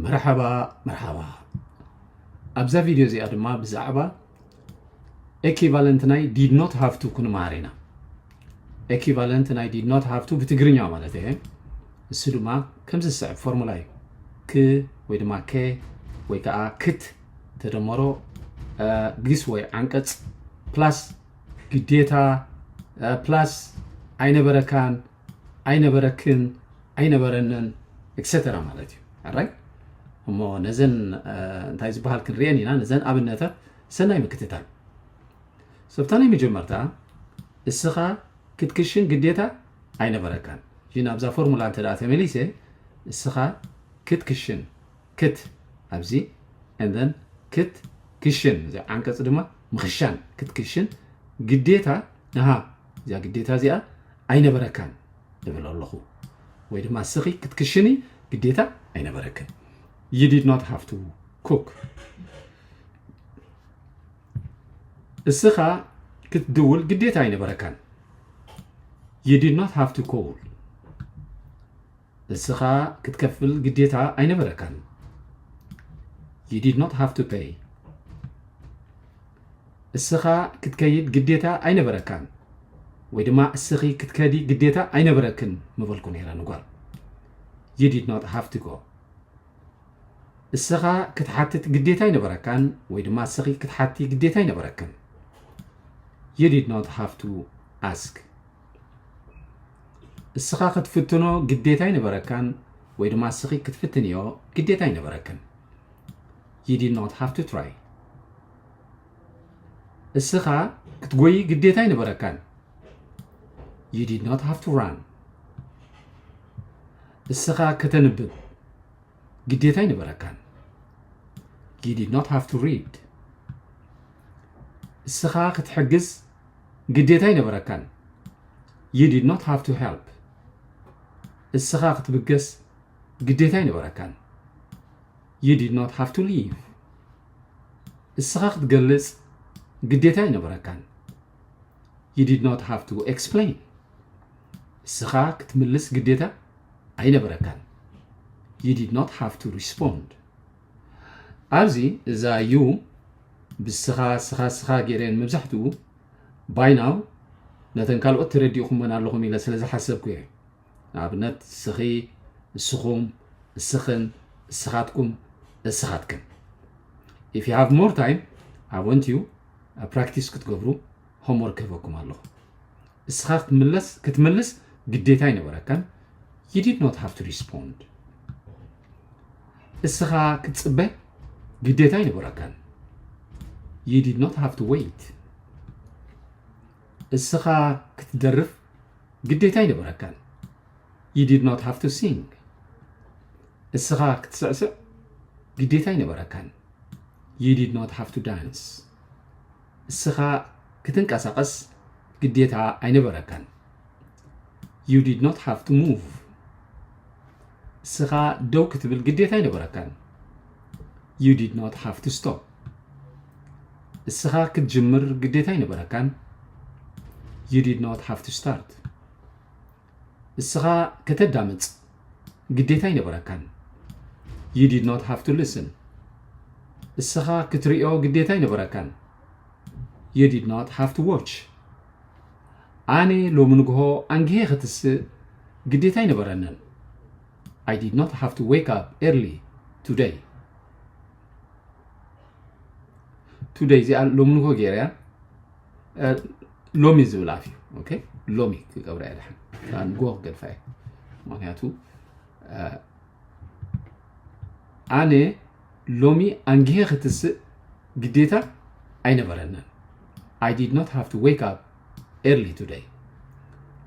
መርሓባ መርሓባ። ኣብዛ ቪድዮ እዚኣ ድማ ብዛዕባ equivalent ናይ did not have to ክንመሃር ኢና። Equivalent ናይ did not have to ብትግርኛ ማለት እየ። እሱ ድማ ከምዚ ዝስዕብ ፎርሙላ እዩ። ክ ወይ ድማ ከ ወይ ከዓ ክት ተደመሮ ግስ ወይ ዓንቀፅ ፕላስ ግዴታ ፕላስ ኣይነበረካን ኣይነበረክን ኣይነበረንን ኤክሰተራ ማለት እዩ። ኣራይ እሞ ነዘን እንታይ ዝበሃል ክንሪአን ኢና። ነዘን ኣብነታት ሰናይ ምክትታል። ሰብታ ናይ መጀመርታ እስኻ ክትክሽን ግዴታ ኣይነበረካን። እዚ ናብዛ ፎርሙላ እንተ ደኣ ተመሊሰ እስኻ ክትክሽን ክት ኣብዚ and then ክት ክሽን እዚ ዓንቀጽ ድማ ምኽሻን ክትክሽን ግዴታ ንሃ እዚኣ ግዴታ እዚኣ ኣይነበረካን እብል ኣለኹ። ወይ ድማ እስኺ ክትክሽኒ ግዴታ ኣይነበረክን። You did not have to cook። እስኻ ክትድውል ግዴታ ኣይነበረካን። You did not have to call። እስኻ ክትከፍል ግዴታ ኣይነበረካን። You did not have to pay። እስኻ ክትከይድ ግዴታ ኣይነበረካን ወይ ድማ እስኺ ክትከዲ ግዴታ ኣይነበረክን ምበልኩ ነይረ ንጓል። You did not have to go። እስኻ ክትሓትት ግዴታ ኣይነበረካን ወይ ድማ እስኺ ክትሓቲ ግዴታ ኣይነበረክን። You did not have to ask። እስኻ ክትፍትኖ ግዴታ ኣይነበረካን ወይ ድማ እስኺ ክትፍትንዮ ግዴታ ኣይነበረክን። You did not have to try። እስኻ ክትጎይ ግዴታ ኣይነበረካን። You did not have to run። እስኻ ከተንብብ ግዴታ ኣይነበረካን። You did not have to read። እስኻ ክትሕግዝ ግዴታ ኣይነበረካን። You did not have to help። እስኻ ክትብገስ ግዴታ ኣይነበረካን። You did not have to leave። እስኻ ክትገልጽ ግዴታ ኣይነበረካን። You did not have to explain። እስኻ ክትምልስ ግዴታ ኣይነበረካን። You did not have to respond። ኣብዚ እዛ you ብስኻ ስኻ ስኻ ገይረን መብዛሕትኡ by now ነተን ካልኦት ተረዲእኹመን ኣለኹም ኢለ ስለ ዝሓሰብኩ እየ። ንኣብነት ስኺ፣ እስኹም፣ እስኽን፣ እስኻትኩም፣ እስኻትክን። If you have more time I want you practice ክትገብሩ homework ክህበኩም ኣለኹ። እስኻ ክትምለስ ክትምልስ ግዴታ ኣይነበረካን። You did not have to respond። እስኻ ክትጽበ ግዴታ ኣይነበረካን። You did not have to wait። እስኻ ክትደርፍ ግዴታ ኣይነበረካን። You did not have to sing። እስኻ ክትስዕስዕ ግዴታ ኣይነበረካን። You did not have to dance። እስኻ ክትንቀሳቐስ ግዴታ ኣይነበረካን። You did not have to move። እስኻ ደው ክትብል ግዴታ ኣይነበረካን። You did not have to stop። እስኻ ክትጅምር ግዴታ ኣይነበረካን። You did not have to start። እስኻ ከተዳምጽ ግዴታ ኣይነበረካን። You did not have to listen። እስኻ ክትሪኦ ግዴታ ኣይነበረካን። You did not have to watch። ኣነ ሎሚ ንግሆ ኣንግሄ ክትስእ ግዴታ ኣይነበረንን። I did not have to wake up early today። Today እዚኣ ሎሚ ንግሆ ገይረያ ሎሚ ዝብል ኣፍ እዩ። ሎሚ ክገብራ እያ ድሓን ንግሆ ክገድፋ እየ። ምክንያቱ ኣነ ሎሚ ኣንግሄ ክትስእ ግዴታ ኣይነበረንን። I did not have to wake up early today።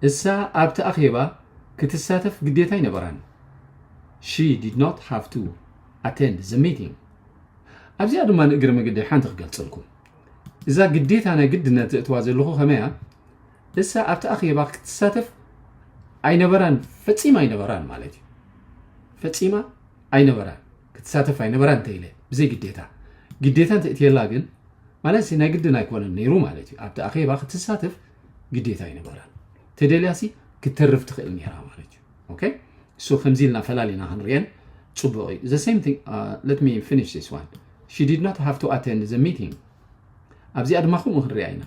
እሳ ኣብቲ ኣኼባ ክትሳተፍ ግዴታ ኣይነበራን። She did not have to attend the meeting። ኣብዚኣ ድማ ንእግሪ መገዲ ሓንቲ ክገልጸልኩም። እዛ ግዴታ ናይ ግድነት ዘእትዋ ዘለኹ ከመያ እሳ ኣብቲ ኣኼባ ክትሳተፍ ኣይነበራን፣ ፈጺማ ኣይነበራን ማለት እዩ። ፈጺማ ኣይነበራን ክትሳተፍ ኣይነበራን እንተኢለ ብዘይ ግዴታ ግዴታ እንተእትየላ ግን ማለት ናይ ግድን ኣይኮነን ነይሩ ማለት እዩ። ኣብቲ ኣኼባ ክትሳተፍ ግዴታ ኣይነበራን። ተደልያሲ ክትተርፍ ትኽእል ነይራ ማለት እዩ። ኦኬ እሱ ከምዚ ኢልና ፈላሊና ክንሪአን ጽቡቕ እዩ። The same thing, uh, let me finish this one. She did not have to attend the meeting. ኣብዚኣ ድማ ከምኡ ክንሪኣ ኢና።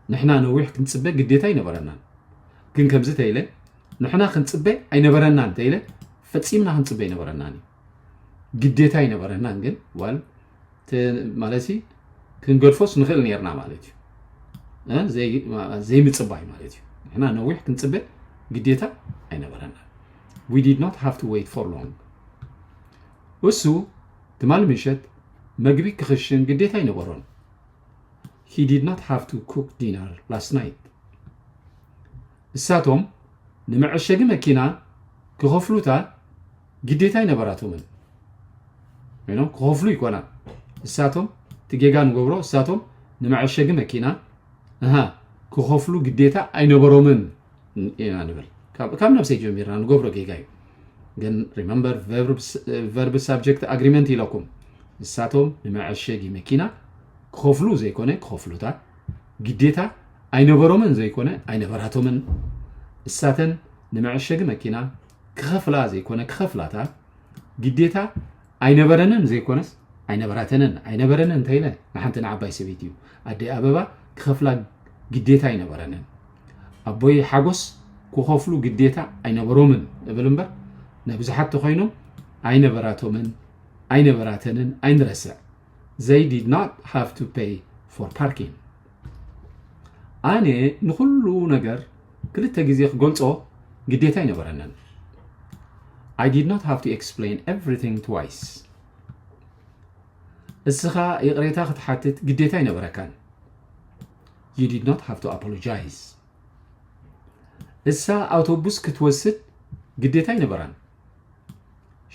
ንሕና ነዊሕ ክንጽበ ግዴታ ኣይነበረናን። ግን ከምዚ ተይለ ንሕና ክንጽበ ኣይነበረናን ተይለ ፈጺምና ክንጽበ ኣይነበረናን እዩ። ግዴታ ኣይነበረናን ግን ዋል ተ- ማለት ሲ ክንገድፎስ ንኽእል ነርና ማለት እዩ። እ? ዘይ- ዘይምጽባይ ማለት እዩ። ንሕና ነዊሕ ክንጽበ ግዴታ ኣይነበረናን። We did not have to wait for long. እሱ ትማሊ ምሸት መግቢ ክኽሽን ግዴታ ኣይነበሮን። He did not have to cook dinner last night. እሳቶም ንመዐሸጊ መኪና ክኸፍሉታ ግዴታ ኣይነበራቶምን። ይኖ ክኸፍሉ ይኮና እሳቶም እቲ ጌጋ ንገብሮ እሳቶም ንመዐሸጊ መኪና እሃ ክኸፍሉ ግዴታ ኣይነበሮምን ኢና ንብል። ካብ ካብ ነብሰይ ጀሚርና ንገብሮ ጌጋ እዩ። ግን remember verb subject agreement ኢለኩም። እሳቶም ንመዐሸጊ መኪና ክኸፍሉ ዘይኮነ ክኸፍሉታ ግዴታ ኣይነበሮምን ዘይኮነ ኣይነበራቶምን። እሳተን ንመዐሸጊ መኪና ክኸፍላ ዘይኮነ ክኸፍላታ ግዴታ ኣይነበረንን ዘይኮነስ ኣይነበራተንን። ኣይነበረንን እንተኢለ ንሓንቲ ንዓባይ ሰበይቲ እዩ። ኣደይ ኣበባ ክኸፍላ ግዴታ ኣይነበረንን። ኣቦይ ሓጎስ ክኸፍሉ ግዴታ ኣይነበሮምን እብል እምበር ነብዝሓት ተኾይኖም ኣይነበራቶምን ኣይነበራተንን ኣይንረስዕ። They did not have to pay for parking. ኣነ ንኹሉ ነገር ክልተ ግዜ ክገልጾ ግዴታ ኣይነበረንን። I did not have to explain everything twice. እስኻ ይቕሬታ ክትሓትት ግዴታ ኣይነበረካን። You did not have to apologize. እሳ ኣውቶቡስ ክትወስድ ግዴታ ኣይነበራን።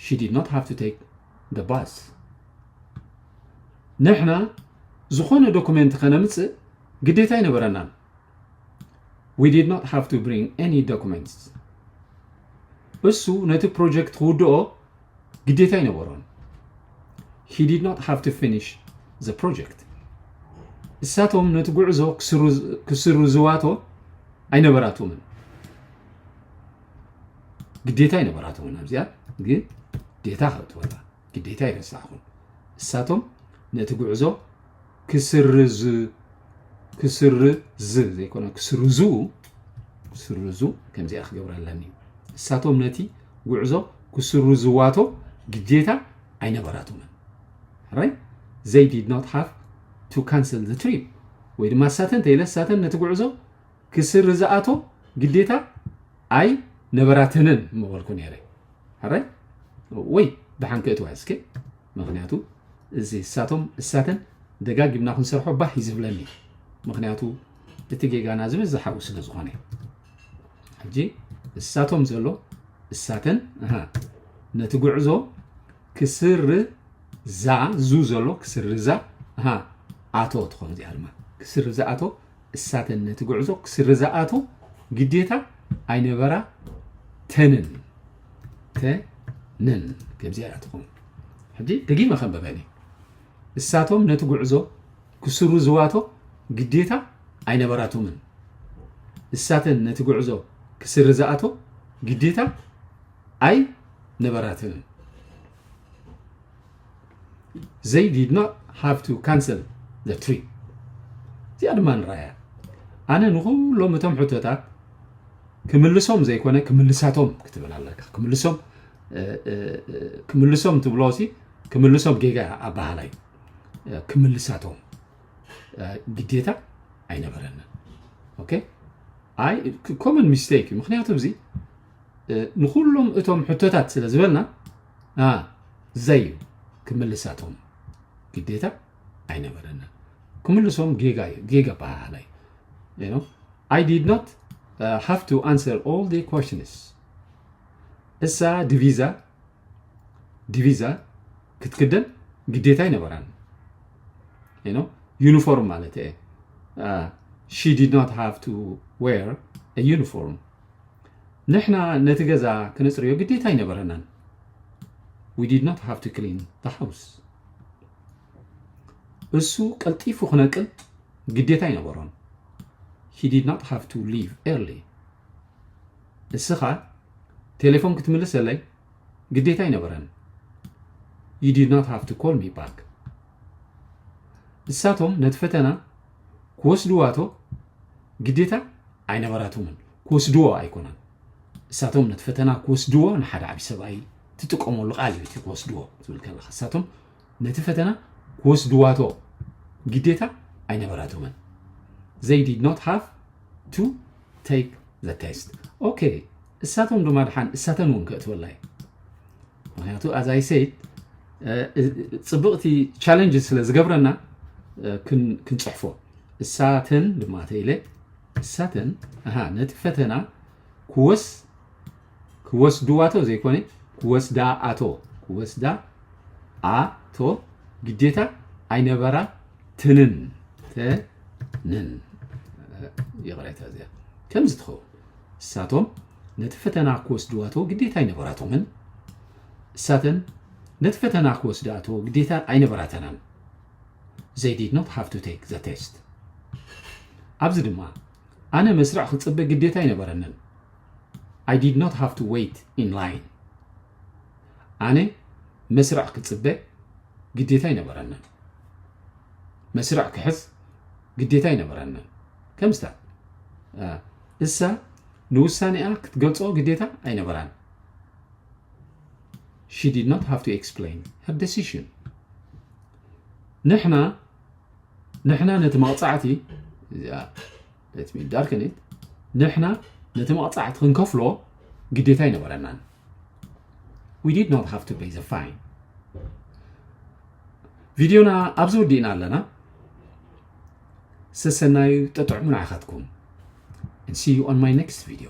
She did not have to take the bus. ንሕና ዝኾነ ዶኩሜንት ከነምጽእ ግዴታ ኣይነበረናን። We did not have to bring any documents. እሱ ነቲ ፕሮጀክት ክውድኦ ግዴታ ኣይነበሮን። He did not have to finish the project. እሳቶም ነቲ ጉዕዞ ክስርዝዋቶ ኣይነበራቶምን። ግዴታ ኣይነበራቶምን። ኣብዚኣ ግን ግዴታ ከእትወላ ግዴታ ኣይረሳዕኹን። እሳቶም ነቲ ጉዕዞ ክስርዝ ክስርዝ ዘይኮነ ክስርዙ ክስርዙ ከምዚኣ ክገብረ ኣለኒ። እሳቶም ነቲ ጉዕዞ ክስርዝዋቶ ግዴታ ኣይነበራቶምን። Right? They did not have to cancel the trip. ወይ ድማ እሳተን ተይለ እሳተን ነቲ ጉዕዞ ክስርዝኣቶ ግዴታ ኣይነበራተንን ምበልኩ ነይረ። ሕራይ ወይ ደሓን ክእትዋ እስከ። ምክንያቱ እዚ እሳቶም እሳተን ደጋጊምና ክንሰርሖ ባህ እዩ ዝብለኒ። ምክንያቱ እቲ ጌጋና ዝበዝሕ ኣብኡ ስለ ዝኾነ። ሕጂ እሳቶም ዘሎ እሳተን ነቲ ጉዕዞ ክስርዛ ዙ ዘሎ ክስርዛ ኣቶ ትኾን። እዚኣ ድማ ክስርዛ ኣቶ እሳተን ነቲ ጉዕዞ ክስርዛ ኣቶ ግዴታ ኣይነበራ ተንን ተንን ከምዚኣ እያ ትኾን። ሕጂ ደጊመ ከንበበኒ እሳቶም ነቲ ጉዕዞ ክስርዝዋቶ ግዴታ ኣይነበራቶምን። እሳተን ነቲ ጉዕዞ ክስርዝኣቶ ግዴታ ኣይነበራትንን። They did not have to cancel the trip. እዚኣ ድማ ንረኣያ። ኣነ ንኩሎም እቶም ሕቶታት ክምልሶም ዘይኮነ ክምልሳቶም ክትብል ኣለካ። ክምልሶም ክምልሶም ትብሎ ሲ ክምልሶም ጌጋ ኣባሃላይ ክምልሳቶም ግዴታ ኣይነበረንን። ኦኬ ኣይ ኮመን ሚስቴክ እዩ። ምክንያቱ እዚ ንኩሎም እቶም ሕቶታት ስለ ዝበልና ዘይ ክምልሳቶም ግዴታ ኣይነበረንን። ክምልሶም ጌጋ እዩ። ጌጋ ኣባሃላይ I did not have to answer all the questions። እሳ ዲቪዛ ዲቪዛ ክትክደን ግዴታ ኣይነበራን። ዩኒፎርም ማለት እየ። She did not have to wear a uniform. ንሕና ነቲ ገዛ ክነፅርዮ ግዴታ ኣይነበረናን። We did not have to clean the house. እሱ ቀልጢፉ ክነቅል ግዴታ ኣይነበሮን። He did not have to leave early. እስኻ ቴሌፎን ክትምልሰለይ ግዴታ ኣይነበረን። you did not have to call me back. እሳቶም ነቲ ፈተና ክወስድዋቶ ግዴታ ኣይነበራቶምን። ክወስድዎ ኣይኮነን። እሳቶም ነቲ ፈተና ክወስድዎ ንሓደ ዓቢ ሰብኣይ ትጥቀመሉ ቃል እዩ እቲ ክወስድዎ ትብል ከለኻ። እሳቶም ነቲ ፈተና ክወስድዋቶ ግዴታ ኣይነበራቶምን። They did not have to take the test. Okay፣ እሳቶም ድማ ድሓን እሳተን እውን ከእትወላ እዩ። ምክንያቱ as I said ጽብቕቲ challenge ስለ ዝገብረና ክንፅሕፎ እሳተን ድማ ተኢለ እሳተን ኣሃ ነቲ ፈተና ክወስ ክወስድዋቶ ዘይኮነ ክወስዳ ኣቶ ክወስዳ ኣቶ ግዴታ ኣይነበራ ትንን ተንን ይቕሬታ እዚኣ ከምዚ ትኸውን እሳቶም ነቲ ፈተና ክወስድዋቶ ግዴታ ኣይነበራቶምን እሳተን ነቲ ፈተና ክወስድኣቶ ግዴታ ኣይነበራተናን። They did not have to take the test. ኣብዚ ድማ ኣነ መስርዕ ክጽበ ግዴታ ኣይነበረንን። I did not have to wait in line. ኣነ መስርዕ ክጽበ ግዴታ ኣይነበረንን። መስርዕ ክሕዝ ግዴታ ኣይነበረንን። ከምስታ እሳ ንውሳኔኣ ክትገልጾ ግዴታ ኣይነበራን። She did not have to explain her decision. ንሕና ንሕና ነቲ መቕጻዕቲ እዚኣ let me darken it ንሕና ነቲ መቕጻዕቲ ክንከፍሎ ግዴታ ኣይነበረናን። We did not have to pay the fine. ቪድዮና ኣብዚ ወዲእና ኣለና። ሰሰናዩ ጠጥዕሙ ንዓኻትኩም and see you on my next video.